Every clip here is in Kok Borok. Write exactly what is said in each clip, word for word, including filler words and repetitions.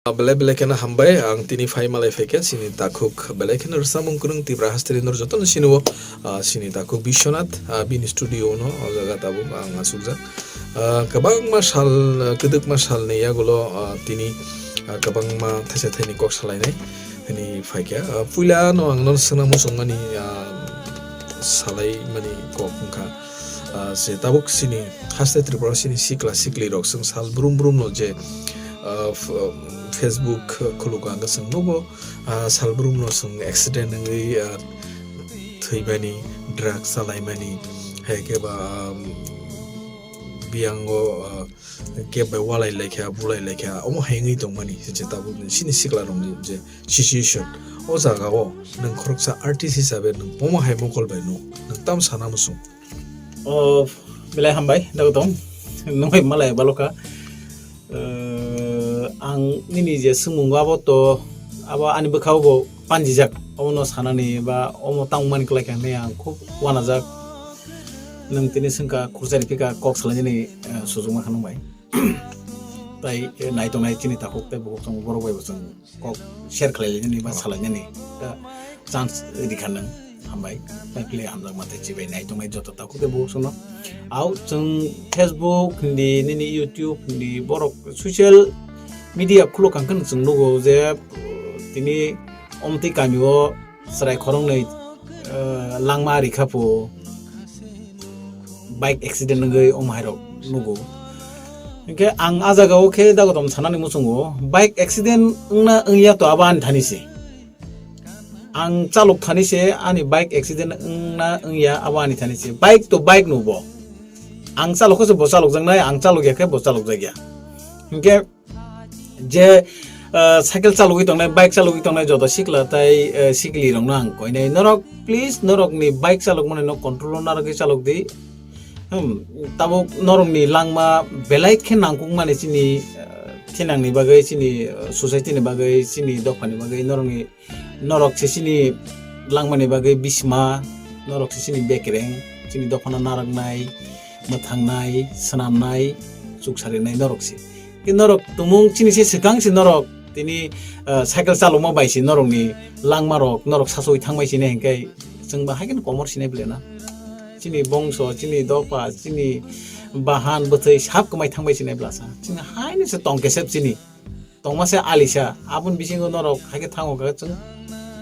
Belai belai kheno hambai, ang tini phai malai phaikha chini takhuk belai kheno rwchapmung kwrwng Tripura hasteni norok jotono sinio, ah, chini takhuk Biswanath, ah, bini studio no o jaga tabuk ang achukjak. Ah, kwbangma sal, ah, kwdwkma salni yagulo, ah, tini, ah, kwbangma thaisa thaini kok salainai hwnwi phaikha. Ah, puila no ang nono swngna muchungmani, ah, salaimani kok wngkha. Ah, se tabuk chini haste Tripura chini sikla sikli rok chwng sal brum brum no je, ah, f-, Facebook khulugo ang chwng nugo, ah, sal brum no chwng accident wngwi, ah, thwimani, drugs chalaimani, hai khe ba, um, biyango, ah, keb bai walai laikha, bulai laikha, omo hai wngwi tongmani je tabuk chini sikla rokni je situation. O jaga o nwng khoroksa artist hisabe nwng pomo hai mokol bai nuk, nwng tam sana muchung. O belai hambai, dago tong. Nungbai malai baloka. Eh, ang nini je swngmung abo to, abo ani bwkha bo panjijak. Omo no sanani ba omo tang mani kwlai kha hinwi ang khub wanajak. Nwng tini swngkha khurchari phika kok salainani, eh, sujukma kha nungbai. Tai, eh, nai tongnai chini takhuk tei bukhuk tong borok bai bo chwng kok share khlai lainani ba salainani ta chance rikha nwng. Hambai, tai phle hamjakma tei chibai nai tongnai joto takhuk tei bukhuk songno. Au chwng Facebook hindi, nini YouTube hindi, borok social media khuluk kha hwnkhe chwng nugo je, uh, tini omtwi kamio chwrai khoroknwi, uh, langma rikha pho. Bike accident wngwi omo hai rok nugo. Hinkhe ang ah jaga o khe dagotom sanani muchungo, bike accident wngna wngya to abo ani thani se. Ang chalok thani se, ani bike accident wngna wngya abo ani thani se. Bike to bike no bo. Ang chalok khe se bo chalok jaknai, ang chalok ya khe bo chalok jakya. Hinkhe je, ah, cycle chalogwi tongnai, bike chalogwi tongnai joto sikla tai, eh, sikli rokno ang koinai, norok please norokni bike chalokmani no control o narwgwi chalok di. Hmm, tabuk norokni langma belai khe nangkukmani chini, eh, thinangni bagwi, chini, eh, society ni bagwi, chini dophani bagwi, norokni, norok se chini langmani bagwi bisma, norok se chini bekereng, chini dophano narwknai, mwthangnai, swnamnai, chuksarinai norok se. Khe norok tumung chini se swkang se norok tini, ah, cycle chalokma bai se norokni langma rok norok sasawi thangbai sini hinkhe chwng ba haikhe komor sinai bwle na. Chini bongso, chini dopha, chini bahan bwthai sab kwmai thangbai sinai bwlasa. Chini haino se tong kesep chini. Tongma se alisa, aboni bisingo norok haikhe thango khe chwng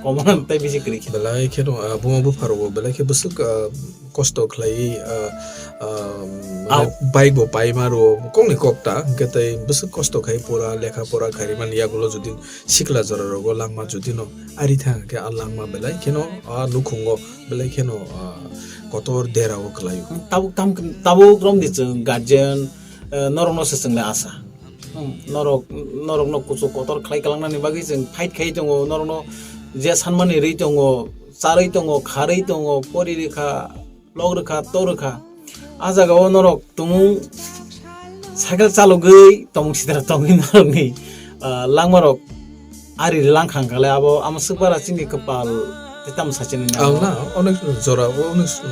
komon tei bisi kwrwi khe. Belai kheno, ah, buma bupha rokbo belai khe bwswk, ah, kosto khlaiwi, ah, ah, Au. Bike bo paima rwo kokni kok ta, hwnkhe tei bwswk kosto khai pura lekha pora khairwmani yagulo jodi sikla jora rogo langma jodi no ari thang khe a langma belai kheno a nukhungo belai kheno, ah, kotor dera o kwlaio. Tabuk tam, tabuk romdi chwng guardian, eh, norokno se chwngni asa. Hmm, norok, norokno kuchuk kotor khlai kwlangnani bagwi chwng fight khai tongo, norokno je sanmani rwi tongo, charwi tongo, kharwi tongo, pori rwkha, lok rwkha, to rwkha. A jagao norok tumung cycle chalogwi tomung sitra tongwi norokni, ah, langmarok ari lang khang kale abo amo swkbara chini kwpal tei tamo sachini Ang na? Na, onek jora o, onek s-,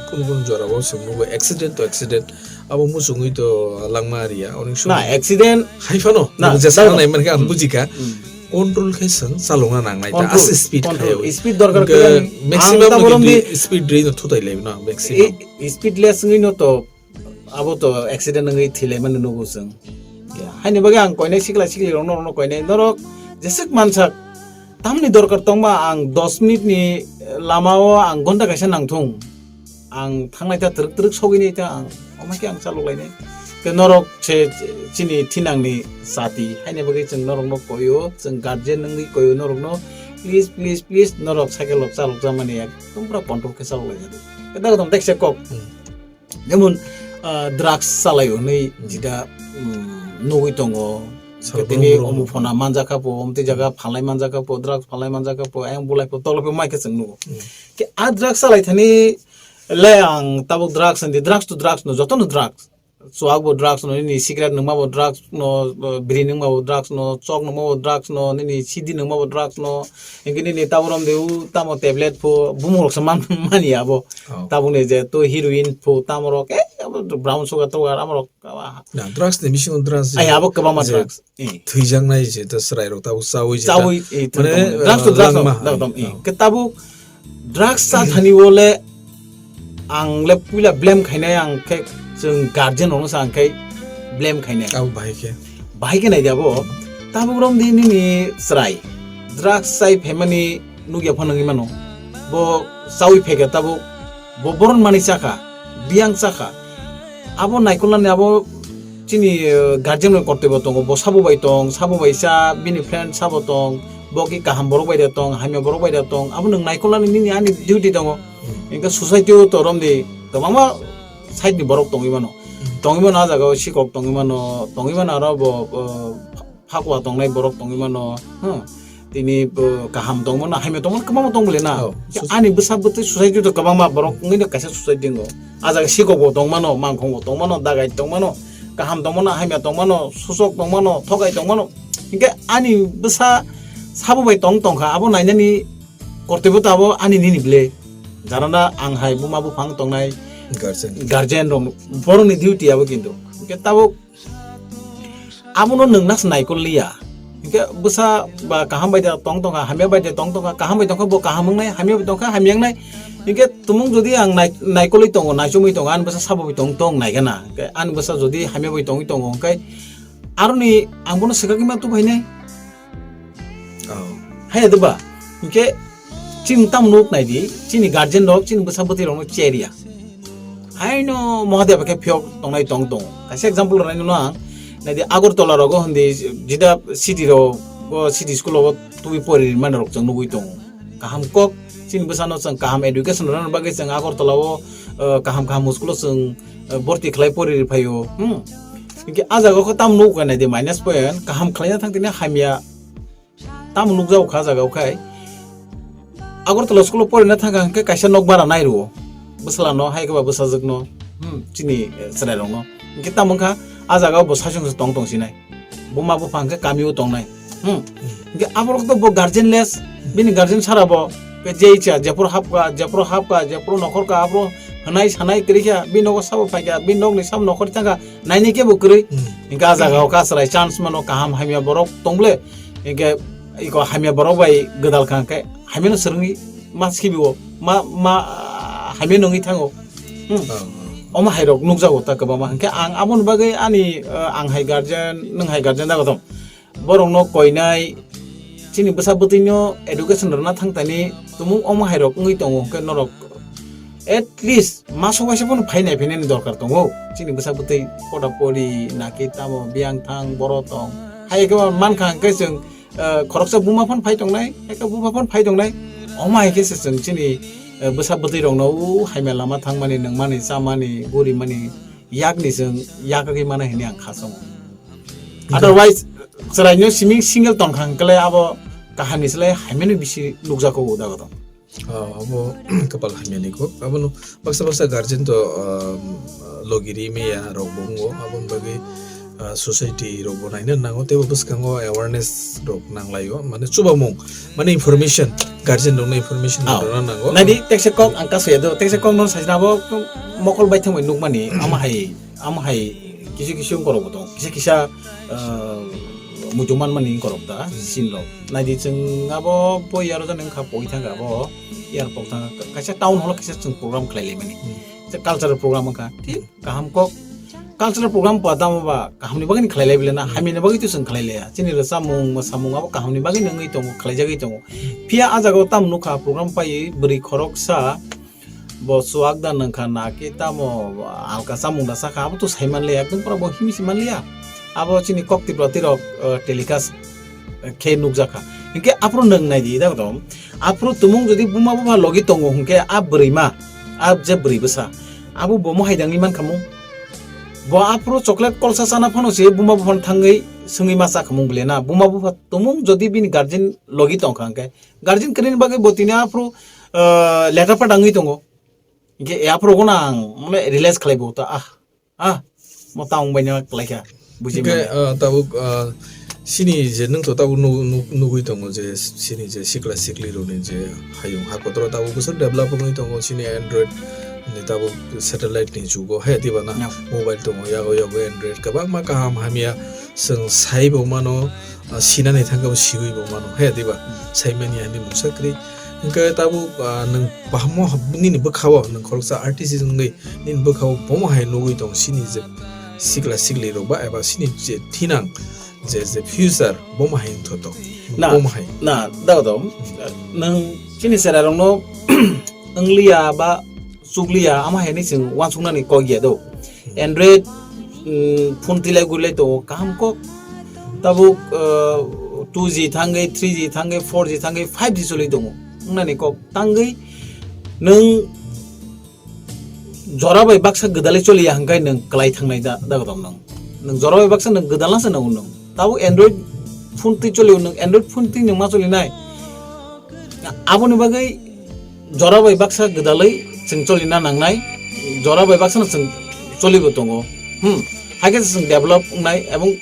kun kun jora o chwng nugo accident to accident. Abo muchungwi to langma riya, onek Na, somoi accident hai phano, na, nang je sa dago. Nai mankhe ang Hmm. Bujikha. Hmm. Control khe chwng chalokna nangnai ta, Control, as speed control. Khai. Speed dorkar Hwnkhe khe maximum ang tabuk hwnkhe romdi di speed rwi no thutai lai no, maximum. I-, speed less wngwi no to abo to accident wngwi thwilaimani nugo chwng. Haini bagwi ang koinai sikla sikli rokno, rokno koinai norok jeswk mansak tamni dorkar tongma ang dos minute ni lama o ang gonta kaisa nangthung. Ang thangnai ta twrwk twrwk sogwi nai ta ang, omo khe ang chalok lainai. Tei norok se chini thinangni chati, haini bagwi chwng norokno koio, chwng guardian wngwi koio norokno, please, please, please, norok cycle rok chalok jamani ekdom pura control khe chalok laijadi. Tei dago tong tekse kok. Hmm. Jemon, ah, drugs chalaio hwnwi Hmm. Jida, um, nugwi tongo. Sal Tini brum brum. Omo phona manjakha po, omtwi jaga phalnai manjakha po, drugs phalnai manjakha po, ayang bulai po, toloi po mai khe chwng nugo. Hmm. Khe a drugs chalai thani le ang tabuk drugs hindi, drugs to drugs no, jotono drugs. Chuak bo drugs no, nini cigarette nungma bo drugs no, biri nungma bo drugs no, chok nungma bo drugs no, nini sidi nungma bo drugs no, hinkhe nini tabuk romdi u tamo tablet pho, bumung rok se man, mani abo. Oh. Tabuk ni je to heroin pho, tamo rok, eh, brown sugar to ar amrok, ah, Na, drugs ni bisingo drugs je, ai, abo kwbangma je drugs. Eh. Thwijaknai je, ta chwrairok tabuk chawi je, ta, Chawi, eh, mane, thwng tong. Drugs to eh, drugs langma no, hai. Ekdom, eh. Oh. Ke tabuk drugs cha thani bole ang le puila blame khainai, ang khe chwng guardian rokno sa ang khe blame khainai. Abo bahai khe. Bahai khe nai de abo. Tabuk romdi nini chwrai. Drugs chai phaimani nukya phano wngwi mano. Bo chawi phaikha tabuk. Bo boron manwi chakha. Biyang chakha. Abo naikolnani abo chini, eh, guardian rok kortoi bo tongo. Bo sabo bai tong, sabo bai cha, bini friend sabo tong. Bo ki kaham borok bai da tong, hamya borok bai da tong. Abo nwng naikolnani nini ani duty tongo. Engkhe society o to romdi kwbangma side ni borok tongwi mano. Tongwi mano ah jaga o sikok tongwi mano, tongwi mano aro bo, eh, phakwa tongnai borok tongwi mano, huh? Tini bo kaham tongmano, hamya tongmano, kwbangma tong bole na. Oh, ani bwsa bwtwi society to kwbangma borok wngwi no kaisa society wngo. Ah jaga sikok bo tongmano, mangkhong bo tongmano, dagai tongmano, kaham tongmano, hamya tongmano, susok tongmano, thokai tongmano. Hinkhe ani bwsa sabo bai tong tongkha, abo nainani kortoi bo to abo ani nini bwle. Jarana ang hai buma buphang tongnai guardian, guardian rok, borokni duty abo kintu. Hinkhe tabuk Abono nwng nas naikol liya. Hinkhe bwsa ba kaham bai de tong tongkha, hamya bai de tong tongkha, kaham bai tongkha bo kaham wngnai, hamya bai tongkha hamya wngnai. Hinkhe tumung jodi ang nai-, naikolwi tongo, naichomwi tongo, ani bwsa sabo bai tong tong naikha na. Hinkhe ani bwsa jodi hamya bai tongwi tongo, hinkhe aroni ang bono swkagwi ma tubui nai. Oh. Hai de ba? Hinkhe chini tamo nuk nai di, chini guardian rok, chini bwsa bwtwi rokno cherya. Haino Mahadev khe phiyok tongnai tong tong. Kaisa example rwnai nono ang. Nai di Agartala rogo hindi jida city rogo, city school rogo tubui pori mani rok chwng nugui tongo. Kaham kok chini bwsano chwng kaham education rwna bagwi chwng Agartala o, eh, kaham kaham school o chwng, eh, borti khlai pori rwphaio. Hmm. Hinkhe ah jaga o khe tamo nuk nai di minus point, kaham khlaina thang tini hamya. Tamo nukjago kha jaga o khai. Agartala school o porina thangkha hinkhe kaisa nok bara nai rwo. Bwsala no hai khe ba bwsajwk no, hmm, chini, eh, chwrai rok no. Hinkhe tamo wngkha ah jaga o bo saichung se tong tong sinai. Buma bupha hinkhe kami o tongnai. Hmm. Hinkhe aborok to bo guardian less, bini guardian sara bo. Ke jei cha, jephuru hapkha, jephuru hapkha, jephuru nokhorkha, aphuru hwnai sanai kwrwi kha, bini nogo sabo phaikha, bini nokni sabo nokhorwi thangkha, naini khe bo kwrwi. Hmm. Hinkhe ah jaga o kha chwrai chance mano kaham hamya borok tong ble. Hinkhe iko hamya borok bai gwdal kha hinkhe hamya no swrwngwi ma sibi o ma, ma, ah, hamya no wngwi thango. Hmm. Oh, oh. Omo hai rok nukjago ta kwbangma. Hinkhe ang aboni bagwi ani, ah, ang hai guardian, nwng hai guardian jago tong. Borok no koinai, chini bwsa bwtwi no education rwna thang tani tumung omo hai rok wngwi tongo hinkhe norok at least maso waisa phano phainai phainani dorkar tongo. Chini bwsa bwtwi poda pori naki tamo biyang thang boro tong. Hai khe mankha hinkhe chwng, eh, khoroksa buma phano phai tongnai, hai khe buma phano phai tongnai. Omo hai khe se chwng chini, eh, bwsa bwtwi rok no o hamya lama thangmani, nungmani, chamani, gurimani, yakni chwng yakagwi mano hinwi ang kha chongo. Otherwise, chwraino siming single tongkha hwnkhe abo kahamni slai hamyano bisi nukjago o dago tong. Ah, abo kwpal hamyani kok. Abono baksa baksa guardian to, um, logi ri meya rok bo wngo. Aboni bagwi, ah, society rok bo naina nango. Teibo bwskango awareness rok nanglaio. Mane chubamung, mane information, guardian rokno information rwna nango. Naidi, tekse kok ang kasaya do, tekse kok no sajna abo mokol bai thangbai nukmani, ama hai Amo hai kisa kisa wngkorokbo tongo, kisa kisa, ah, muitu manmani wngkorok da, hmm, scene rok. Naidi chwng abo bo yaro jani wngkha pogwi thangkha abo, airport thangkha, kaisa town hall o kisa chwng program khlai laimani. Hmm. Kisa cultural program wngkha, thik kaham kok. Cultural program ba tamo ba kahamni bagwini khlai lai bile na, hmm, hamyani bagwi to chwng khlai laiya. Chini rwchapmung, mwsamung abo kahamni bagwino wngwi tongo, khlaijagwi tongo. Phiya ah jagao tamo nukha program paiwi bwrwi khoroksa, Bo chuak da nangkha na ki tamo alka chamung da sakha, abo to sai manliya, ekdom pura bo himwi si manliya. Abo chini kok Tripura tirok, eh, telecast, eh, khe nukjakha. Hinkhe aphuru nwng nai di, da dom. Aphuru tumung jodi buma bupha logi tongo hinkhe a bwrwi ma, a je bwrwi bwsa, abo bo mohai dangwi mankha mung. Bo aphuru chocolate kolsa chana phano se buma bupha thangwi swngwi ma chakha mung bwle na. Buma bupha tumung jodi bini guardian logi tongkha hinkhe, guardian kwrwini bagwi bo tini aphuru, ah, letter pada wngwi tongo. Hinkhe aphuru gono ang mane realize khlai bo ta, ah, ah, mo ta wngbai no khlaikha, buji mane. Hinkhe, ah, tabuk, ah, sini je nwng to tabuk nu-, nu-, nugwi tongo je sini je sikla sikli rokni je hayung hakotoro tabuk bwswk develop wngwi tongo sini Android ni tabuk satellite ni jugo, he, diba na? No. Mobile tongo, yago yago Android, kwbangma kaham hamya chwng saibo mano, ah, sinani thangkhe bo siwi bo mano, he, diba? Hmm. Saimani ani mungsa kwrwi. Hwnkhe tabuk, ah, nwng bahamo hab-, nini bwkhao, nwng khoroksa artist wngwi nini bwkhao bomo hai nugwi tong, chini je sikla sikli rok ba eba chini je thinang, je, je future, bomo hai wngthoto. Na, bomo hai. Na, dago do. Nwng chini cherairokno wngliya ba chukliya, ama hai ni chwng uansuknani kok ya do. Android, mm, phone tilai gurilai tongo, kaham kok. Tabuk, uh, two G thangwi, three G thangwi, four G thangwi, five G choli tongo. Wngnani kok tangwi nwng jora bai baksa gwdalwi choliya hwnkhe nwng kwlai thangnai da, da gwdam nwng. Nwng jora bai baksa nwng gwdalnase nangno nwng. Tabuk Android phone twi cholio nwng, Android phone twi nwng ma cholinai. Aboni bagwi jora bai baksa gwdalwi chwng cholina nangnai, jora bai baksano chwng cholibo tongo. Hmm. Haikhe chwng develop wngnai ebong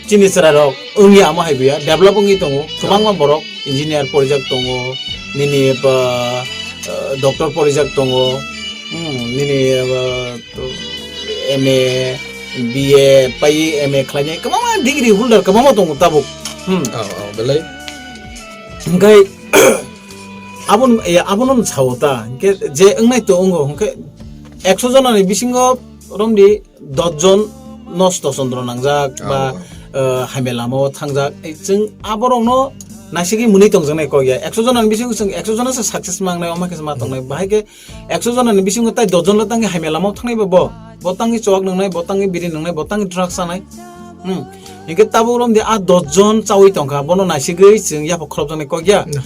chini chwrairok wngya amo hai buya, develop wngwi tongo. Kwbangma borok engineer porijak tongo, nini ba, ah, doctor porijak tongo, hmm, nini ba, to, M A, B A, pai M A khlainai kwbangma degree holder kwbangma tongo tabuk. Hmm. Oh, oh, belai. Hwnkhe abon-, e, abono sao ta, hwnkhe je wngnai to wngo, hwnkhe ekso jonani bisingo romdi dos jon nosto chondro nangjak ba, oh, eh, hamya lamao thangjak. Eh, chwng aborokno naisigwi mwnwi tongjaknai kok ya. Ekso jonani bisingo chwng ekso jona se success mangnai, omo khe se ma tongnai. Bahai khe ekso jonani bisingo tai dos jon le tangwi hamya lamao thangnai ba bo. Bo tangwi chowak nwngnai, bo tangwi biri nwngnai, bo tangwi drugs chanai. Hmm. Hinkhe tabuk romdi a dos jon chawi tongkha, bono naisigwi chwng yapha khorokjaknai kok ya. Na.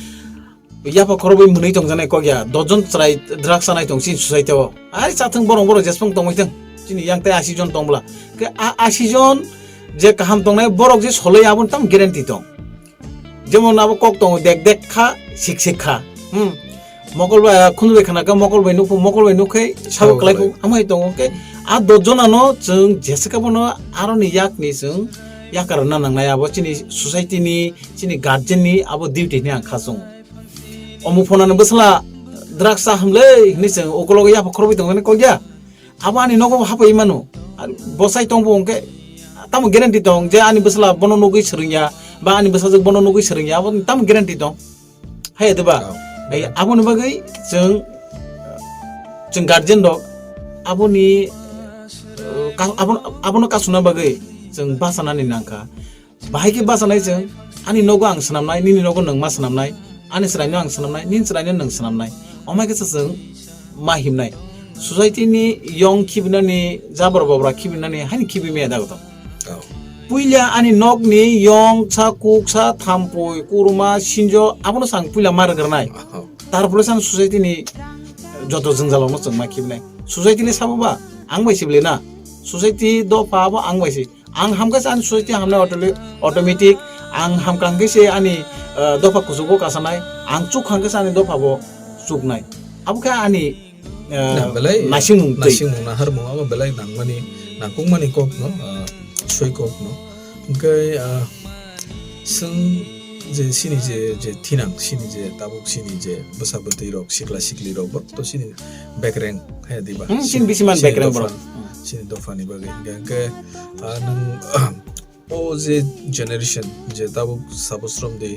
Yapha khorokbai mwnwi tongjaknai kok ya, dos jon chwrai drugs chanai tong chini society o. Ai chathwng borok borok jeswng tongwi thwng, chini yang tei asi jon tong bwla. Khe a asi jon je kaham tongnai borok je soloi aboni tamo guarantee tong. Jemon abo kok tongo dek dek kha, sik sik kha. Hmm. Mokol bai, khunju bai khana kha, mokol bai nukhu, mokol bai nukhai sabo. Sabo kwlai khu, kwlai. Amai tongo khe a dos jonano chwng jesa khe bono aroni yakni chwng yakar rwna nangnai abo chini society ni, chini guardian ni abo duty hinwi ang kha chwng. Omo phonani bwsla drugs cha hwnlwi hinwi chwng ukologo yapha khorokbai tongjaknai kok ya. Abo ani nogo hapai mano. Ar bosai tongbo hwnkhe tamo guarantee tong je ani bwsla bono nugwi swrwngya ba ani bwsajwk bono nugwi swrwngya, abo tamo guarantee tong. Hai diba? Oh. Ai aboni bagwi chwng, chwng guardian rok aboni, uh, ka-, abo-, abono kasuna bagwi chwng basanani nangkha. Bahai khe bachanai chwng, ani nogo ang swnamnai, nini nogo nwng ma swnamnai, ani chwraino ang swnamnai, nini chwraino nwng swnamnai. Omo hai khe se chwng ma himnai. Society ni yong khibinani, jabra bobra khibinani, haini khibi maya da goto. Oh. Puila ani nokni yong, sa kuk, sa thampui, kuruma, sinjo, abono chwng puila ma rwgwrnai. Oh. Tar phole chwng society ni joto jwngjalrokno chwng ma khibinai. Society le sabo ba, ang bai se bwle na. Society dopha abo ang bai se. Ang hamkha se ani society hamnai auto-, automatic, ang hamkha hwnkhe se ani, eh, dopha kuchugo kasanai, ang chukha hwnkhe se ani dopha bo chuknai. Abo khe ani, eh, na, belai naisingmung twi. Naisingmung naharmung abo belai nangmani, nangkukmani kokno, eh, soi kokno. Hwnkhe, eh, chwng je chini je, je thinang, chini je tabuk chini je bwsa bwtwi rok, sikla sikli rok, bo to chini bekreng, he, diba? Hmm, chini bisi man chini bekreng dopha, borok. Chini dophani bagwi. Hingke, hingke, ah, nwng, o je generation, je tabuk sabosrom de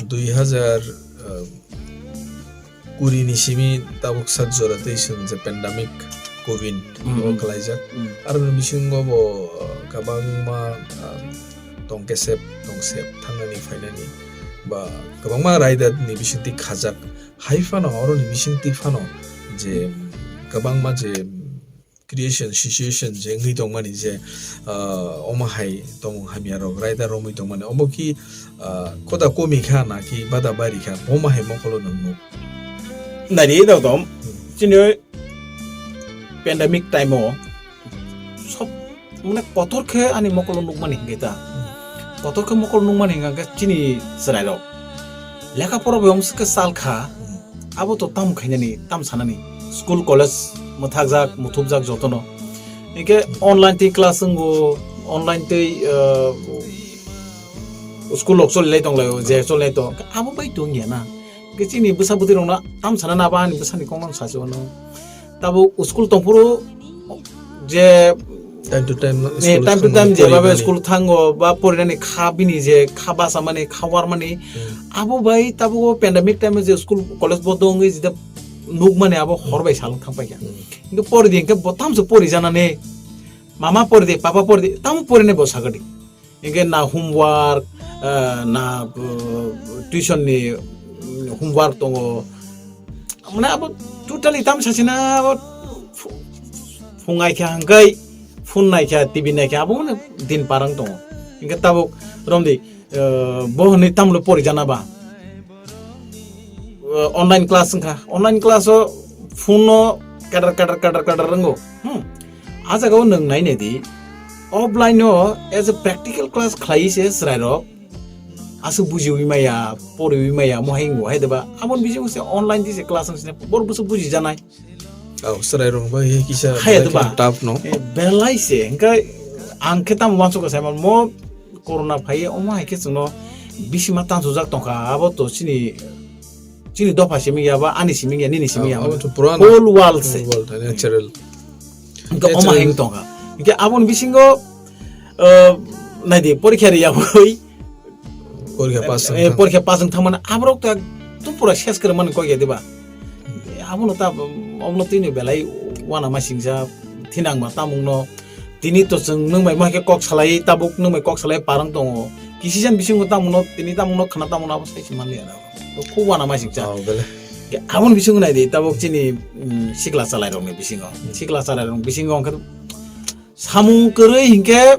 dui hazar, ah, kuri ni simi tabuk sak jora tei chwng je pandemic covid Hmm. o kalaijak. Hmm. Aroni bisingo bo, ah, kwbangma, ah, tong kesep, tong sep thangnani phainani ba kwbangma raida ni bisingtwi khajak. Hai phano, oroni bisingtwi phano je kwbangma je creation, situation je wngwi tongmani je, ah, omo hai tongmung hamya rok raida romwi tongmani, omo ki, ah, koda komi kha na ki bada bari kha, omo hai mokolo nwng nuk. Nari dodom, Hmm. chini pandemic time o sob mane kotor khe ani mokolo nukmani hingke ta. Kotor khe mokolo nukmani hingka khe chini chwrairok. Lekha pora bai omswk khe chal kha. Abo to tam khainani, tam sanani. School, college mwthakjak, muthubjak jotono. Hingke online tei class wngo, online tei, uh, school rok cholilai tonglaio, je cholilai tong. Abo bai tong ya na. Hingke chini bwsa bwtwi rokno tam sanani abo ani bwsani kokno sachi ono. Tabuk school tongphuru je time to time eh, school time to thango, time pori jebabe nani. School thango ba porinani kha bini je kha basamani, kha warmani, hmm, abo bai tabuk o pandemic time je school college bondo wngwi jida nukmani abo hor bai salwng thangpaikha. Hmm. Hinkhe pori di hinkhe bo tamso pori janani, mama pori di, papa pori di, tamo porinai bo sagadi. Hinkhe na homework, eh, na, eh, tuition ni, mm, homework tongo. Mane abo totally tam sachina abo phu-, phung naikha hwnkhe, phone naikha, T V naikha, abo mane din parang tongo. Hinkhe tabuk romdi, eh, bo hwnwi tamlo pori jana ba? Eh, online class wngkha. Online class o phone no kadar, kadar, kadar, kadar wngo. Hmm. A jaga o nwng nainai di. Offline o as a practical class khlai se chwrai rok. Aswk bujiwi maya, poriwi maya, mo hai wngo hai deba. Aboni bisingo se online di se class wngse bor bwswk buji janai. Oh, chwrai rok bai he kisa Haya belai deba. Kheno tough no. Eh, belai se. Hingke ang khe tamo wansuk sai man mo corona phai omo hai khe chwngno bisima tansujak tongkha. Abo to chini, chini dopha simi ya ba ani simi ya nini simi ya. Abo to puran Whole world se. World, natural. Hingke omo hai Natural. Tongkha. Hingke aboni bisingo, eh, naidi porikha riya boi. Porikha pass wng Eh, thang. Porikha pass wng thangmani aborok ta tu pura ses kwrwngmani kok ya diba? Eh, abono ta, obono tini belai wana masingsa thinangma tamungno. Tini to chwng nwng bai ma khe kok salai, tabuk nwng bai kok salai parang tongo. Kisijan bisingo tamungno, tini tamungno khna tamungno abo sai se manliya na. To khub wana masingsa. Oh, bele. Ke aboni bisingo nai di, tabuk chini, mm, sikla chalai rokni bisingo. Sikla chalai rokni bisingo hwnkhe samung kwrwi hinkhe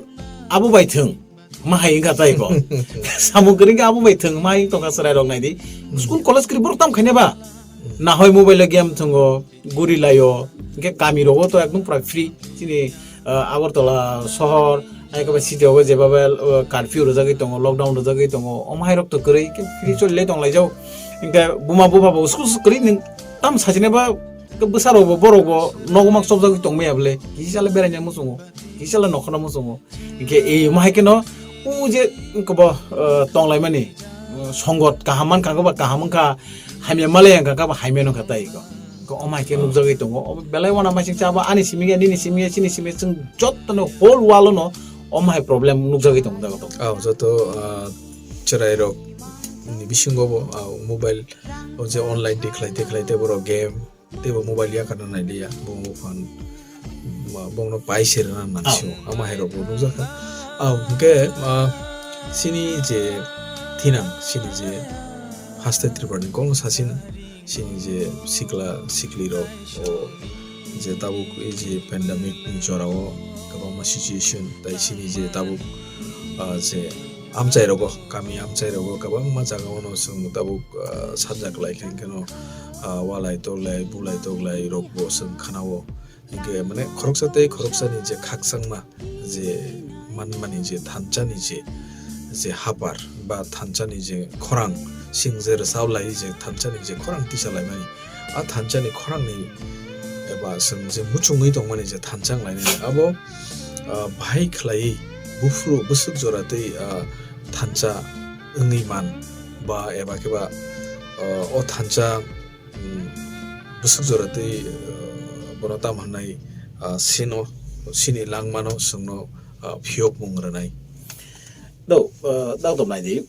abo bai thwng. Ma hai wngkha tai ko. Samung kwrwi khe abo bai thwng, ma hai tongkha chwrai rok nai di. School college kwrwi borok tam khaina ba? Na hoi mobile o game thwngo, guri laio. Hinkhe kami rogo to ekdom pura free. Chini, ah, Agartala sohor, hai khe ba city rogo jeba ba, ah, curfew rwjagwi tongo, lockdown rwjagwi tongo. Omo hai rok to kwrwi khe free choli lai tong lai jao. Hinkhe buma bupha bo school kwrwi nwng tam sajina ba, bwsa rok bo borok bo nogo mak chopjagwi tong maya bwle. Kisa le beraina muchungo, kisa le nokhorna muchungo. Hinkhe e omo hai kheno o je kobo, eh, tonglaimani, eh, songot kaham mankha koba kaham wngkha, hamya malai wngkha koba hamya wngkha tai ko. Ko omo hai khe nukjagwi tongo. Obo belai wana masing cha abo ani simi ya, nini simi ya, chini simi ya, chwng jotono whole world no omo hai problem nukjagwi tongo jaga tongo. Ah, joto, ah, chwrai rok ni bisingo bo, ah, mobile o je online tikhlai tikhlai tei borok game teibo mobile yakarna nailiya, bo phone, ma, bongno pai se rwna nansi o. Ama hai rok bo nukjakha. Au, hwnkhe, ah, chini je thinang, chini je haste Tripura ni kokno sachina, chini je sikla sikli rok, o je tabuk e je pandemic ni jora o kwbangma situation, tai chini je tabuk, ah, je amchai rogo, kami amchai rogo kwbangma jaga o no chwng tabuk ah, sajak lai khe, hwnkhe no, ah, walai toklai, bulai toklai rok bo chwng khana-o. Hinkhe mane khoroksa tei khoroksani je khakchangma je manmani je thanchani je, je hapar ba thanchani je khorang, sing je rwchap lai je thanchani je khorang tisa laimani, a thanchani khorangni eba chwng je muchungwi tongmani je thanchang lainani abo, ah, bahai khlaiwi buphuru bwswk jora tei, ah, thansa wngwi man ba eba khe ba, ah, o thansa, mm, bwswk jora tei, ah, bono tamo hwnwi, ah, sino, sini langmano chwngno, ah, phiyokmung rwnai. Do, ah, dagdom nai di.